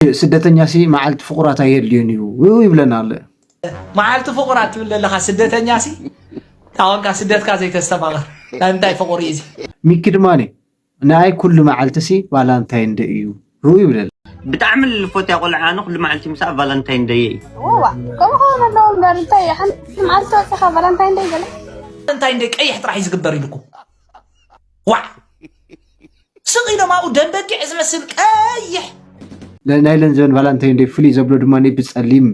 ስደተኛ ሲ መዓልቲ ፍቑራት ኣየድልዮን እዩ ይብለና ኣሎ። መዓልቲ ፍቑራት ትብል ዘለኻ ስደተኛ ሲ ታወንካ ስደትካ ዘይተስተማቐር ናይ እንታይ ፍቑር እዩ እዚ? ሚኪ ድማ ንኣይ ኩሉ መዓልቲ ሲ ቫላንታይን ደይ እዩ ይብለና። ብጣዕሚ ልፎትያ ቆልዓ ኣነ ኩሉ መዓልቲ ምሳኣ ቫላንታይን ደይ እዩ። እዋ ከምኡ ክኸውን ኣለዎ እምበር እንታይ እዩ ሓንቲ መዓልቲ ወፂኻ ቫላንታይን ደይ ገለ እንታይ እንደ ቀይሕ ጥራሕ እዩ ዝግበር ኢልኩም ዋዕ ስቕ ኢሎም ኣብኡ ደም በጊዕ ዝመስል ቀይሕ ናይ ለን ዘበን ቫላንታይን ደይ ፍልይ ዘብሎ ድማ ብፀሊም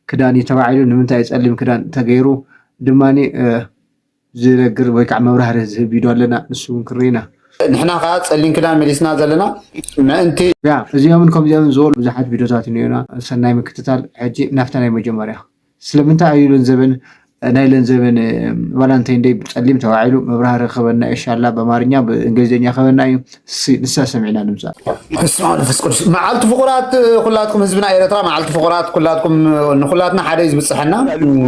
ክዳን እዩ ተባዒሉ። ንምንታይ ፀሊም ክዳን ተገይሩ ድማ ዝነግር ወይ ከዓ መብራህርህ ዝህብ ቪድዮ ኣለና። ንሱ እውን ክንርኢና። ንሕና ከዓ ፀሊም ክዳን መሊስና ዘለና ምእንቲ ያ እዚኦምን ከምዚኦምን ዝበሉ ብዙሓት ቪድዮታት እኒኦና። ሰናይ ምክትታል። ሕጂ ናፍታ ናይ መጀመርያ ስለምንታይ ኣዩ ለን ዘበን ናይ ለን ዘበን ቫላንታይን ደይ ብፀሊም ተባዒሉ መብራህርህ ክበና ኢንሻላ በማርኛ ብእንግሊዝኛ ክበና እዩ። ንሳ ሰሚዕና ንምፃእ። በስመ ኣብ ወመንፈስ ቅዱስ። መዓልቲ ፍቑራት ኩላትኩም ህዝብና ኤረትራ መዓልቲ ፍቑራት ኩላትኩም ንኩላትና ሓደ እዩ ዝብፅሐና።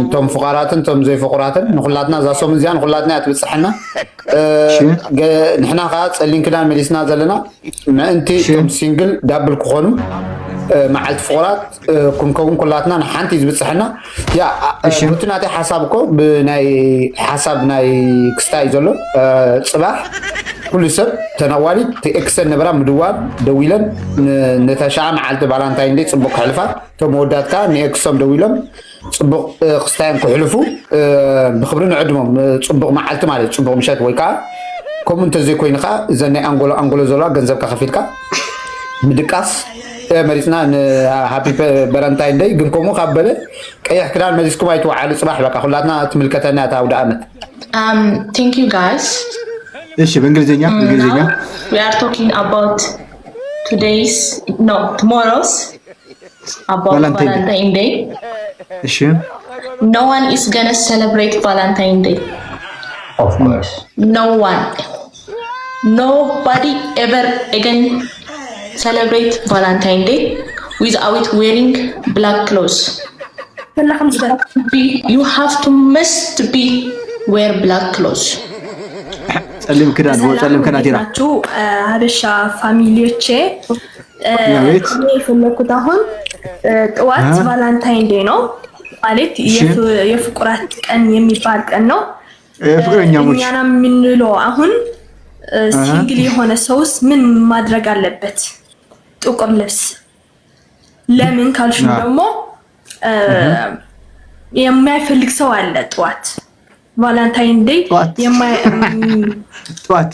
እቶም ፍቓራትን እቶም ዘይፍቑራትን ንኩላትና እዛ ሰሙን እዚኣ ንኩላትና እያ ትብፅሐና። ንሕና ከዓ ፀሊም ክዳን መሊስና ዘለና ምእንቲ እቶም ሲንግል ዳብል ክኾኑ መዓልቲ ፍቑራት ክንከውን ኩላትና ንሓንቲ እዩ ዝብፅሐና። ያ በቲ ናተይ ሓሳብ እኮ ብናይ ሓሳብ ናይ ክስታይ ዘሎ ፅባሕ ኩሉ ሰብ ተነዋሊት ኤክሰን ነበራ ምድዋል ደዊለን ንተሻዓ መዓልቲ ቫላንታይን ደይ ፅቡቅ ክሕልፋ እቶም መወዳት ከዓ ንኤክሶም ደዊሎም ፅቡቅ ክስታዮም ክሕልፉ ብክብሪ ንዕድሞም ፅቡቅ መዓልቲ ማለት ፅቡቅ ምሸት ወይ ከዓ ከምኡ እንተዘይኮይኑ ከዓ እዘን ናይ ኣንጎሎ ኣንጎሎ ዘለዋ ገንዘብካ ከፊልካ ምድቃስ መሪፅና ንሃፒ በረንታይን ደይ ግን ከምኡ ካብ በለ ቀይሕ ክዳን መሊስኩም ኣይትወዓሉ ፅባሕ በቃ ኩላትና ትምልከተና እታ ኣውደ ኣመት። Um, thank you guys. እሺ በእንግሊዝኛ በእንግሊዝኛ Now we are talking about today's, no, tomorrow's about Valentine Day. Valentine Day. እሺ No one is gonna celebrate Valentine Day. Of course. No one. Nobody ever again celebrate Valentine Day without wearing black clothes. ፈላኹም ዝበል Be, you have to must be wear black clothes. ጸሊም ክዳን ወ ጸሊም ከናቲራ ናችሁ ሀበሻ ፋሚሊዎቼ ቤት እኔ የፈለኩት አሁን ጥዋት ቫላንታይን ዴይ ነው ማለት የፍቅራት ቀን የሚባል ቀን ነው። ፍቅረኛሞች እኛና የምንለው አሁን ሲንግል የሆነ ሰውስ ምን ማድረግ አለበት? ጥቁር ልብስ ለምን ካልሽም ደግሞ የማይፈልግ ሰው አለ። ጠዋት ቫላንታይን ዴይ ጠዋት የማይ ጠዋት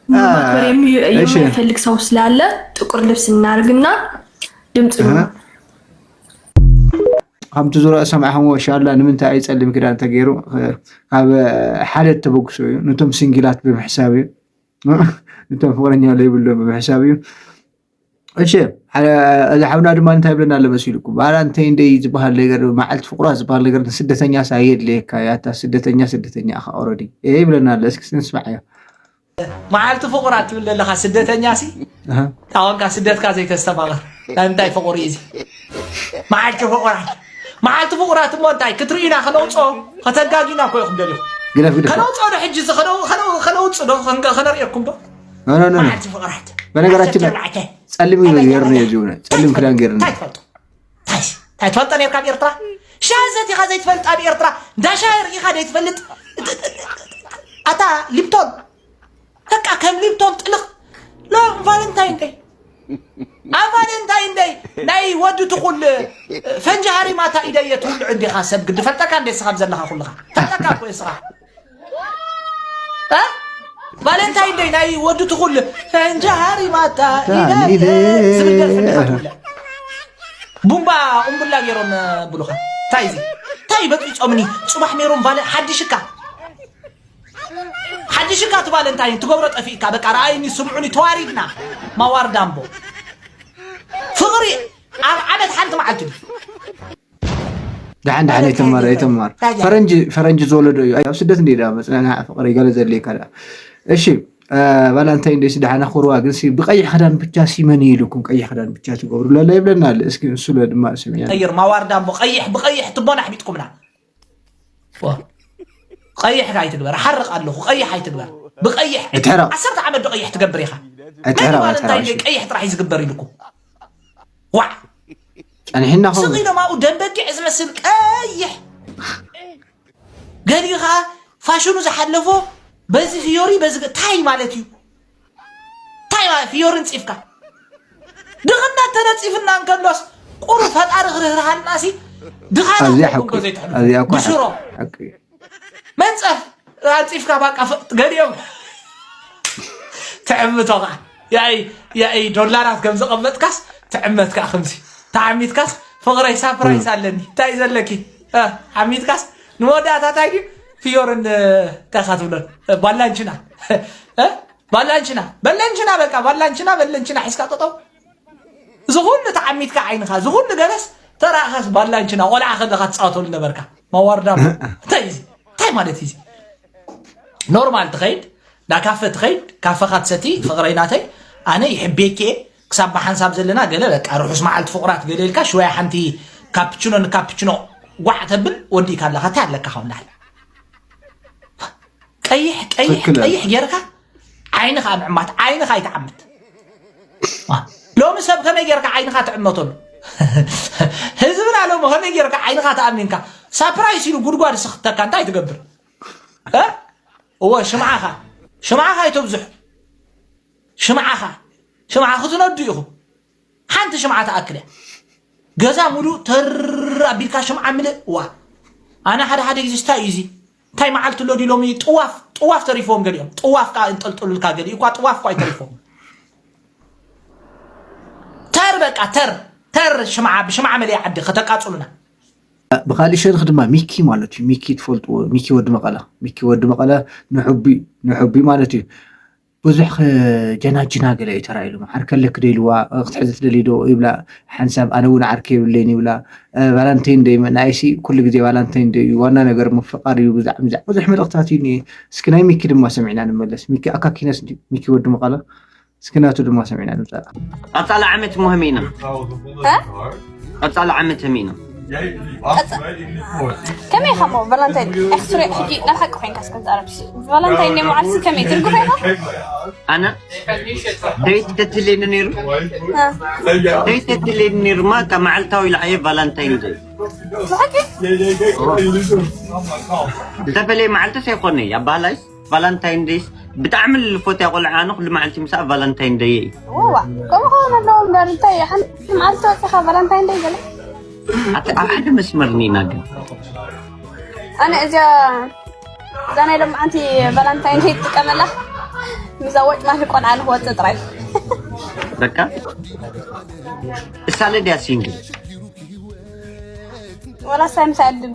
ማክበር የሚ- እሺ። የማይፈልግ ሰው ስላለ ጥቁር ልብስ እናርግና ድምፅ ነው። ከምቲ ዝረአ ሰማዕኹምዎ ሻላ ንምንታይ ኣይጸልም ክዳን ተገይሩ ካብ ሓደ ተበግሶ እዩ። ነቶም ሲንግላት ብምሕሳብ እዩ። ነቶም ፍቅረኛ ዘይብሎም ብምሕሳብ እዩ። እሺ ሓደ- እዚ ሓውና ድማ እንታይ ይብለና ኣሎ መሲልኩም? ቫላንታይን ደይ ዝበሃል ነገር መዓልቲ ፍቁራት ዝበሃል ነገር ንስደተኛ ሳየድልየካ ያታ ስደተኛ ስደተኛ ኢኻ ኦረዲ ይብለና ኣሎ። እስኪ ንስማዓዮ። መዓልቲ ፍቑራት ትብል ዘለኻ ስደተኛ ሲ ታወንካ ስደትካ ዘይተስተማቕር ናይ ምንታይ ፍቑር እዩ እዚ መዓልቲ ፍቑራት መዓልቲ ፍቑራት እሞ እንታይ ክትርእዩና ከነውፅኦ ከተጋጊና እኮ ኢኹም ደሊኹም ግደፍ ግደፍ ከነውፅኦ ዶ ሕጂ እዚ ከነው- ከነው- ከነውፅ ዶ ከንገ- ከነርእየኩም ዶ ኖ ኖ ኖ ኖ። መዓልቲ ፍቑራት በነገራችን ላይ ዓሰርተ ኣርባዕተ ጸሊም እዩ ገይሩ ነዮ እዚ እውነት ጸሊም ክዳን ገይሩ ነዮ እንታይ ትፈልጡ እንታይ እንታይ ትፈልጠ ነርካ ኣብ ኤርትራ ሻሂ ሰቲኻ ዘይትፈልጥ ኣብ ኤርትራ እንዳ ሻሂ ርኢኻ ዘይትፈልጥ ኣታ ሊፕቶን በቃ ከም ሊፕቶን ጥልቕ ሎ ቫለንታይን ደይ ኣብ ቫለንታይን ደይ ናይ ወዲ ትኹል ፈንጂ ሃሪማታ ኢደ እየ ትውልዑ እንዲኻ ሰብ ግዲ ፈልጠካ እንደ ስኻ ዘለኻ ኩልኻ ፈልጠካ እኮ ስኻ እ? ቫለንታይን ደይ ናይ ወዲ ትኹል ፈንጂ ሃሪማታ ኢደ እየ ዝብል ደርፊ እንዲኻ ትውልዕ ቡምባ ቁምቡላ ገይሮም ብሉኻ እንታይ እዚ እንታይ በጢፆምኒ ፅባሕ ሜሮም ቫለ ሓድሽካ ሓድሽካ እቲ ቫለንታይን ትገብሮ ጠፊእካ በቃ ረኣይኒ ስምዑኒ ተዋሪድና ማዋርዳ እምቦ ፍቕሪ ኣብ ዓመት ሓንቲ መዓልቲ ድዩ ደሓን ደሓን ኣይትማር ኣይትማር ፈረንጂ ፈረንጂ ዝወለዶ እዩ ኣብ ስደት እንደ ዳ መፅናና ፍቅሪ ገለ ዘድልየካ ዳ እሺ ቫላንታይን ደይሲ ደሓና ክርዋ ግን ብቀይሕ ክዳን ብቻ ሲመን ኢልኩም ቀይሕ ክዳን ብቻ ትገብሩ ለለ ይብለና ኣለ እስኪ እሱ ለ ድማ ስምያ ቀይር ማዋርዳ እሞ ቀይሕ ብቀይሕ ትቦና ኣሕቢጥኩምና ቀይሕ ኣይትግበር ሓርቕ ኣለኹ ቀይሕ ኣይትግበር ብቀይሕ እትሕረቕ ዓሰርተ ዓመት ዶ ቀይሕ ትገብር ኢኻ እትሕረቕ እትሕረቕ ቀይሕ ጥራሕ እዩ ዝግበር ኢልኩም ዋዕ ኣንሕና ኸው ስቕ ኢሎም ኣብኡ ደም በጊዕ ዝመስል ቀይሕ ገሊኡ ከዓ ፋሽኑ ዝሓለፎ በዚ ፍዮሪ በዚ ገ- ታይ ማለት እዩ። ታይ ማለት ፍዮሪ ንፂፍካ ድኽነት ተነፂፍና እንከሎስ ቁሩ ፈጣሪ ክርህርሃልና ሲ ድኻና ኣዚኣ ኮንኩ ሓቂ ዘይትሕሉ ኣዚኣ እኮ ብሽሮ ሓቂ መንፀፍ ኣንፂፍካ ባቃ ገሊኦም ትዕምቶ ከዓ ያይ ያይ ዶላራት ከም ዘቐመጥካስ ትዕመት ከዓ ከምዚ ተዓሚትካስ ፍቕረይ ሳፕራይስ ኣለኒ እንታይ እዩ ዘለኪ እ፣ ዓሚትካስ ንመወዳእታ እንታይ ድዩ ፍዮርን እ፣ እንታይ ኢኻ ትብሎን እ፣ ባላንችና እ፣ ባላንችና በለንችና በቃ ባላንችና በለንችና ሒዝካ ጠጠው እዚ ኩሉ ተዓሚትካ ዓይንኻ እዚ ኩሉ ገለስ ተራእኻስ ባላንችና ቆልዓ ከለኻ ትፃወተሉ ነበርካ ማዋርዳ እንታይ እዩ እዚ? እንታይ ማለት እዩ እዚ ኖርማል ትኸይድ ዳ ካፈ ትኸይድ ካፈኻ ትሰቲ ፍቕረይ ናተይ ኣነ ይሕቤኪ እየ ክሳብ ብሓንሳብ ዘለና ገለ በቃ ርሑስ መዓልቲ ፍቑራት ገለ ኢልካ ሽወያ ሓንቲ ካፕችኖ ንካፕችኖ ጓዕ ተብል ወዲእካ ኣለኻ እንታይ ኣለካ ካብ ላዕሊ ቀይሕ ቀይሕ ትክክል። ቀይሕ ጌርካ ዓይንኻ ምዕማት ዓይንኻ ኣይትዓምት ሎሚ ሰብ ከመይ ጌርካ ዓይንኻ ትዕመተሉ ህዝብና ሎሚ ከመይ ጌርካ ዓይንኻ ተኣሚንካ ሳፕራይስ ኢሉ ጉድጓድ ስኽተካ እንታይ ትገብር እ? እወ ሽምዓኻ ሽምዓኻ ኣይተብዝሑ ሽምዓኻ ሽምዓ ክትነዱ ኢኹም ሓንቲ ሽምዓ ትኣክል እያ ገዛ ሙሉእ ተር ኣቢልካ ሽምዓ ምልእ ዋ ኣነ ሓደ ሓደ ግዜ ስታይ እዩ እዚ እንታይ መዓልቲ ኣሎ ድዩ ሎሚ ጥዋፍ ጥዋፍ ተሪፎም ገሊኦም ጥዋፍ ከዓ እንጠልጥሉልካ ገሊኡ እኳ ጥዋፍ እኳ ኣይተሪፎም ተር በቃ ተር ተር ሽምዓ ብሽምዓ መለይ ዓዲ ከተቃፅሉና ብካሊእ ሸርክ ድማ ሚኪ ማለት እዩ ሚኪ ትፈልጥዎ ሚኪ ወዲ መቐለ ሚኪ ወዲ መቐለ ንሑቢ ንሑቢ ማለት እዩ ብዙሕ ጀናጅና ገለ እዩ ተራኢሉ ዓርከ ኣለክ ዶ ኢልዋ ክትሕዚ ትደሊ ዶ ይብላ ሓንሳብ ኣነ እውን ዓርከ የብለይን ይብላ ቫላንተይን ደይ ናይሲ ኩሉ ግዜ ቫላንተይን ደይ ዋና ነገር ምፍቃር እዩ ብዛዕ ብዛዕ ብዙሕ መልእክታት እዩ እስኪ ናይ ሚኪ ድማ ሰሚዕና ንመለስ ሚኪ ኣካኪነስ ሚኪ ወዲ መቐለ እስኪ ናቱ ድማ ሰሚዕና ንምፃእ ቀፃሊ ዓመት ሞ ህሚና ቀፃሊ ዓመት ህሚና ከመይ ኢኻ ሞ ቫላንታይን ኤክስሬ ሕጂ ናብ ሓቂ ኮይንካ እስከ ንዛረብ ሲ ቫላንታይን ናይ መዓልቲ ከመይ ትርጉም ኢኻ ኣነ ደይት ተትልየኒ ነይሩ ደይት ተትልየኒ ነይሩማ ካብ መዓልታዊ ኢልዓየ ቫላንታይን ደይ ብሓቂ ዝተፈለየ መዓልትስ ኣይኮነ ኣባህላይስ ቫላንታይን ደይስ ብጣዕሚ ልፎትያ ቆልዓ ኣነ ኩሉ መዓልቲ ምሳኣ ቫላንታይን ደይ እዩ ዋ ከምኡ ከውን ኣለዎ እምበር እንታይ ሓንቲ መዓልቲ ወፂኻ ቫላንታይን ደይ ገለ ኣቲ ኣብ ሓደ መስመር ኒና ግን ኣነ እዚኣ እዛ ናይ ሎማዓንቲ ቫላንታይን ደይ ትጥቀመላ ምዛ ወጭ ማት ቆልዓ ንክወፅእ ጥራይ በቃ እሳለ ድያ ሲንግል ወላ ሳይ ምሳ ዕድጉ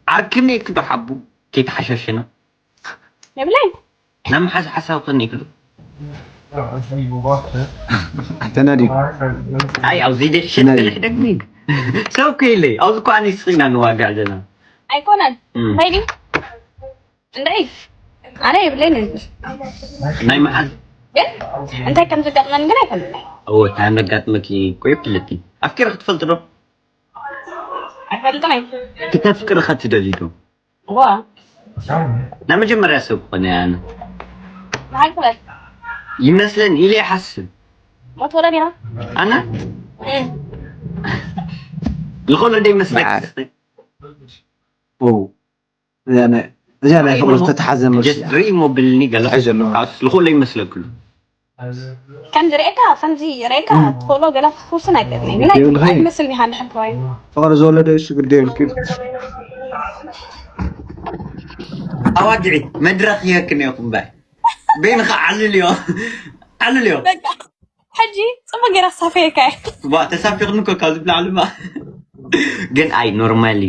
ዓርክኒ ክዶ ሓቡ ከይተሓሻሸና የብለይ ናብ መሓዝ ሓሳብ ከኒ ክዶ ተናዲዱ ኣይ ኣብዚ ደሽ ተናዲዱ። ልሕደግኒ ሰብ ከይለይ ኣብዚ እኮ ኣነ ስኺና ንዋጋዕ ዘለና ኣይኮነን እም። እንታይ ድዩ እንታይ ኣነ የብለይን ናይ መሓዝ ግን እንታይ ከም ዝገጥመን ግን ኣይፈልጥን እወ እንታይ ነጋጥመኪ እኮ ይፍለጥ እዩ ኣፍቂርኺ ትፈልጢ ዶ ኣይፈልጥን እየ ክተፍቅርኸ ትደሊ ዶ ዋ ናይ መጀመርያ ሰብ ክኾነ እያ ኣነ መዓል ክበል ይመስለኒ ኢለ ይሓስብ ሞት ወለድ ኢና ኣነ እም። ዝኾነ ዶ ይመስለኪ ኦ፣ እዚኣ ናይ እዚኣ ናይ ፍቕሪ ዝተተሓዘ መልሲ ጀስት ርኢ እሞ ብልኒ ገለ ሕጂ ኣለዎ። ልኾሎ ይመስለክሉ ከምዚ ርኤካ ከምዚ ርኤካ ትኽእሎ ገላ ክትውስን ኣይክእልን ግን ይብልኻ እዩ። ኣይመስልን ኢኻ ንድሕር ትባዩ ፍቕሪ ዝወለደ እሱ ግዲ የብልኪ ኣዋግዒ መድረኽ ይህክን ኢኹም ባይ በይንኻ ዓልልዮ ዓልልዮ በቃ ሕጂ ፅቡቅ ገይራ ሳፈየካ ዋ ተሳፊኽኒ እኮ ካብ ዝብላዕ ልማ ግን ኣይ ኖርማሊ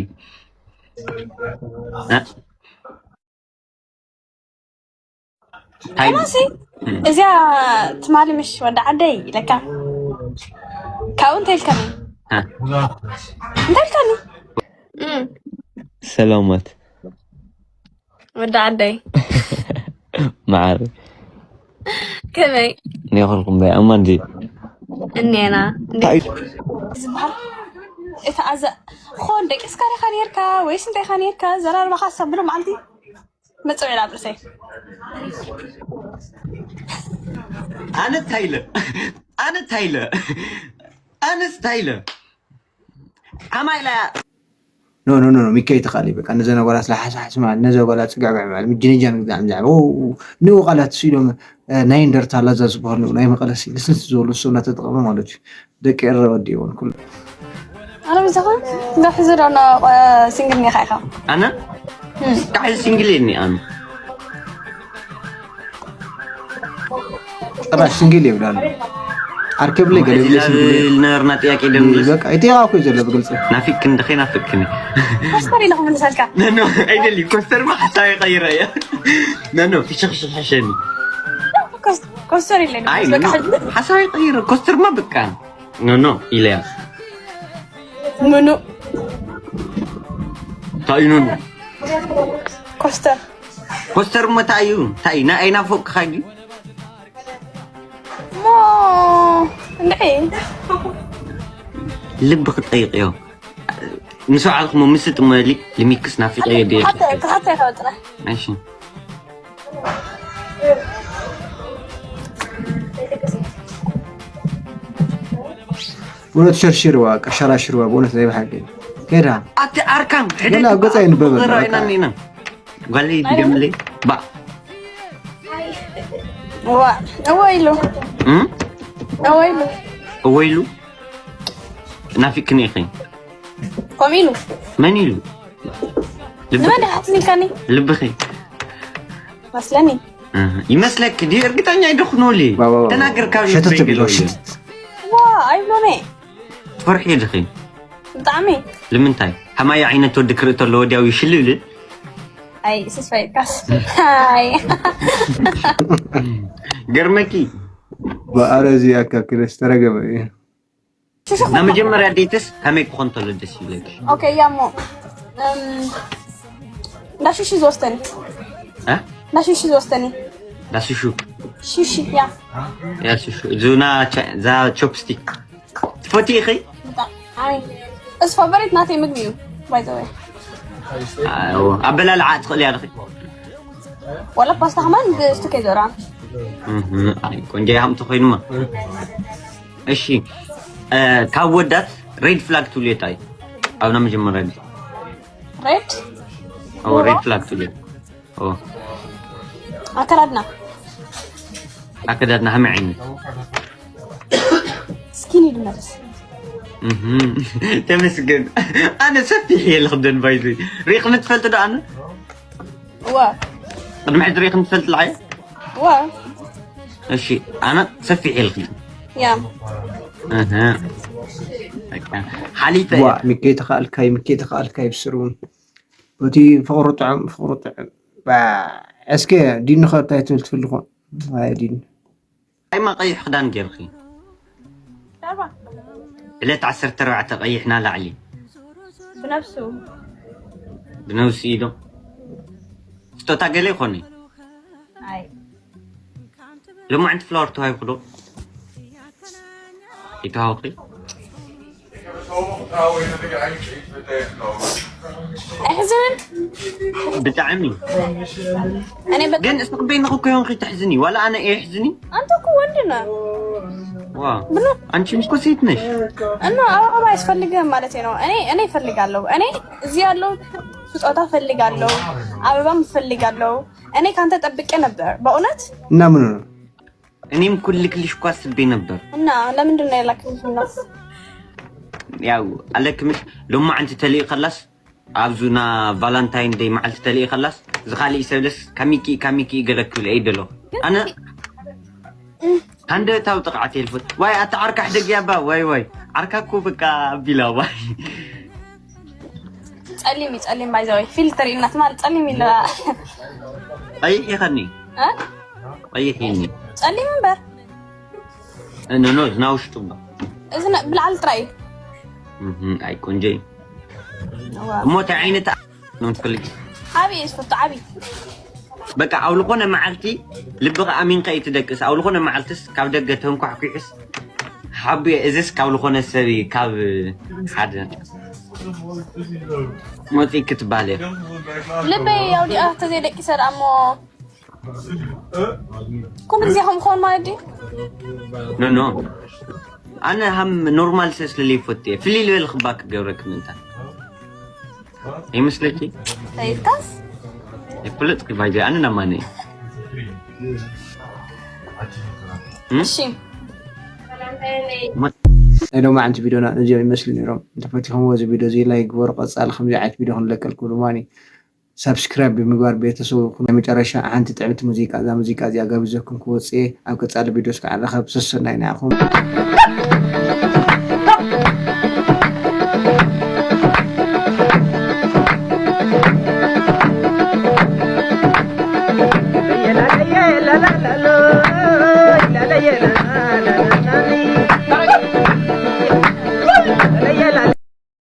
ከማሲ እዚኣ ትማሊ ምሽ ወዲ ዓደይ ኢለካ ካብኡ እንታይ ኢልካኒ እንታይ ኢልካኒ እም፣ ሰላማት ወዲ ዓደይ መዓር ከመይ ኔኹልኩም ባይ ኣማ እንዲ እኔና እንዴ ዝበሃል እቲ ኣዘ ኾን ደቂስካ ዲኻ ነርካ ወይስ እንታይ ኢኻ ነርካ ዘራርባኻ ሰብሉ መዓልቲ መጽው ኢላ ኣብ ርእሰይ። ኣነ እንታይ ኢለ? ኣነ እንታይ ኢለ? ኣነስ እንታይ ኢለ? ኣማ ኢላ። ኖ ኖ ኖ ኖ፣ ሚካኤል ተኻሊ በቃ ነዘ ነገራት ለሓስሓስ ማለት ነዘ ጓላ ጽጋጋዕ ማለት ምጅንጃን ግዛዕ ምዛዕ ው ንኡ ቃላት ሲሎም ናይ እንደርታ ላዛ ዝበሃል ናይ መቐለሲ ልስልስ ዝበሉ እሱ እናተጠቐመ ማለት እዩ። ደቂ ኤረ ወዲእዎን ኩሉ። ኣነ ብዛኻ ጋሕ ዝዶ ኖ ሲንግል ኒኻ ኢኻ። ኣነ ጋሕ ሲንግል እኒ ኣነ። ጭራሽ ሲንግል ይብላሉ። ኣርከብለይ ገለ ብለ ሲንግል ዝነበርና ጥያቄ ደምልስ። በቃ እቲ ያው እኮ ዘሎ ብግልጽ። ናፊቅ ክንድኺ ናፍቅክኒ። ኮስተር ኢለ ክምልሰልካ። ነኖ፣ ኣይደሊ፣ ኮስተር ማ ሓሳብ ይቀይረ እያ። ነኖ፣ ፍሽኽሽኽ ሕሸኒ። ኮስ- ኮስተር ኢለ። ኣይ፣ በቃ ነኖ፣ ሓሳብ ይቀይረ። ኮስተር ማ በቃ። ነኖ፣ ኢለያ። ምኑ? ታዩ ነኖ። ኮስተር። ኮስተር ሞ ታዩ? ታይ፣ ና-፣ ኣይናፈቅካ ድዩ? ሞ እንድዒ። ልቢ ክጠይቅዮ። ምስ በዓልኩም ምስ ጥመሊ ልሚክስ ናፊቀዮ ድየ? ሓተ-፣ ሓተ ይኸወጥና። እሺ። እውነት ሸርሽርዋ፣ ቀሻራ ሽርዋ፣ ብእውነት ናይ ብሓቂ። ከዳ። ኣቲ ኣርካን፣ ገና ኣብ ገጻ ይንበበ፣ ዘራይና በቃ። ኒና። ጓለይ ድገምለይ። ባ። ዋ፣ እወ ኢሉ። እም? እወ ኢሉ። እወ ኢሉ? ናፊቅክኒ ኢኺ። ከምኡ ኢሉ። መን ኢሉ? ልብኺ። ንመን ድሓትኒ ኢልካኒ? ልብኺ። መስለኒ። እህ፣ ይመስለክ ድዩ? እርግጠኛ ኣይደኹኖሊ። ዋ፣ ዋ፣ ዋ። ተናገር ካብ ሸተት ልበይ ብሎ ገለ ሽት። ዋ፣ ኣይብሎኒ። ትፈርሒ ዲኺ? ብጣዕሚ። ልምንታይ? ከማይ ዓይነት ወዲ ክርኢ ተሎ ወዲያው ይሽልል? ኣይ፣ ስስፋይ ካስ። ኣይ። ገርመኪ። በኣረ እዚ ኣካ ክለስ ተረገመ እዩ። ሽሹ ናብ መጀመርያ ዴትስ ከመይ ክኾን ተሎ ደስ ይብለኪ? ኦኬ፣ ያሞ። እም፣ እንዳ ሽሹ ዝወስደኒ። እ? እንዳ ሽሹ ዝወስደኒ። እንዳ ሽሹ? ሽሹ፣ ያ። ያ ሽሹ። እዙ ና ቻ-፣ ዛ ቾፕስቲክ። ትፈትዪ ኢኺ? ብጣዕሚ። እሱ ፋቨሪት ናተይ ምግቢ እዩ፣ by the way። ኣዎ፣ ኣበላልዓ ትኽእሊ ኣለኺ? ወላ ፓስታ ከማን ብስቱኬ ዘራ። እህ፣ ኣይ፣ ቆንጆ ይሃምቱ ኮይኑማ። እሺ፣ እ፣ ካብ ወዳት ሬድ ፍላግ ትብልዮ እንታይ እዩ? ኣብ ናይ መጀመርያ ግዜ። ሬድ? ኣዎ፣ ሬድ ፍላግ ትብልዮ። ኦ። ኣከዳድና። ኣከዳድና ከመይ ዓይነት? ስኪኒ ድመልስ። እህ፣ ተመስገን። ኣነ ሰፊሕ እየ ልኽደን ባይዘይ። ሪኢኽኒ ትፈልጥ ዶ ኣነ? ዋ። ቅድሚ ሕጂ ሪኢኽኒ ትፈልጥ ለዓየ? ዋ። እሺ፣ ኣነ ሰፊሕ እየ ልኽደን። ያ። እህ። በቃ፣ ሓሊፈ ዋ፣ እየ። ሚኬ ተኻእልካይ፣ ሚኬ ተኻእልካይ ብስሩ። በቲ ፍቕሪ ጥዑም፣ ፍቕሪ ጥዑም። ባ-፣ እስከ ዲንኸ እንታይ ትብል ትፍልኾ? ኣይ ዲን። ኣይማ ቀይሕ ክዳን ጌርኺ። ዳርባ። ዕለት ዓሰርተ ኣርባዕተ ቀይሕ ናላዕሊ። ብነብሱ። ብነብሱ ኢዶ። ስጦታ ገለ ይኾን? ኣይ። ሎማዕንቲ ፍላወር ተዋሂብኩ ዶ? ይተዋወቂ? ኣይሕዝንን? ብጣዕሚ። እኔ በጣም ግን እስኺ በይንኺ እኮ ይሆንኺ ተሕዝኒ። ዋላ ኣነ እየ ሕዝኒ? አንተ እኮ ወንድ ነህ። ዋ። ብሎ አንቺም እኮ ሴት ነሽ። እና አበባ አያስፈልግህም ማለት ነው። እኔ፣ እኔ እፈልጋለሁ። እኔ እዚህ ያለው ስጦታ እፈልጋለሁ። አበባም እፈልጋለሁ። እኔ ካንተ ጠብቄ ነበር በእውነት። እና ምን ሆነ? እኔም ኩልክልሽ እኮ አስቤ ነበር። እና ለምንድን ነው የላክልሽ? እና ያው ኣለክምሽ ሎማዓንቲ ተልኢ ከላስ፣ ኣብዙ ና ቫላንታይን ደይ መዓልቲ ተልኢ ከላስ፣ ዝኻልእ ሰብለስ ካሚኪ፣ ካሚኪ ገለ ክብል እይ ደሎ። ኣነ ሃንደበታዊ ጥቕዓት የልፎት። ዋይ፣ ኣታ ዓርካ ሕደግ ያባ፣ ዋይ፣ ዋይ። ዓርካ እኮ በቃ ኣቢላ፣ ዋይ። ጸሊም እዩ፣ ጸሊም ባይ ዘ ወይ። ፊልተር እዩ፣ እናትማል ጸሊም ኢለ። ቀይሕ ይኸኒ። እ? ቀይሕ ይኒ። ጸሊም እምበር። እ፣ ኖ፣ ኖ፣ ዝና ውሽጡ እምበር። እዚ ነ-፣ ብላዕሊ ጥራይ እዩ። እህ፣ ኣይ ቆንጆ እዩ። እዋ። እሞ እንታይ ዓይነት ኣ-፣ ነው ትፈልጊ? ዓብዪ እየ ዝፈቱ፣ ዓብዪ። በቃ ኣብ ዝኾነ መዓልቲ ልብኻ ኣሚንካ እዩ ትደቅስ። ኣብ ዝኾነ መዓልትስ ካብ ደገ ተንኳሕኲሕስ ሓቡየ እዝስ ካብ ዝኾነ ሰብ እዩ፣ ካብ ሓደ ሞፂ ክትበሃል እየ። ልበይ ኣውዲኣ ተዘይደቂሰ ደኣ እሞ ኩሉ ግዜ ከም ክኾን ማለት ድዩ? ኖ ኖ ኣነ ሃም ኖርማል ሰ ስለለይፈቱ እየ ፍልይ ልበል ክባ ክገብረክ ምንታ ይመስለኪ? ተይልካስ ይፍለጥኪ ባይዘ ኣነ ናማነ እየ እሺ ናይ ሎማዓንቲ ቪዲዮና ነዚኦም ይመስሉ ነይሮም። እንተፈቲኹምዎ እዚ ቪዲዮ እዚ ላይክ ግበሩ። ቀፃሊ ከምዚ ዓይነት ቪዲዮ ክንለቀልኩም ድማ ሳብስክራይብ ብምግባር ቤተሰቡ ናይ መጨረሻ ሓንቲ ጥዕምቲ ሙዚቃ እዛ ሙዚቃ እዚኣ ጋብዘኩም ክወፅእ እየ። ኣብ ቀፃሊ ቪዲዮ እስካዕ ንረኸብ። ሰሰናይ ንዓኹም።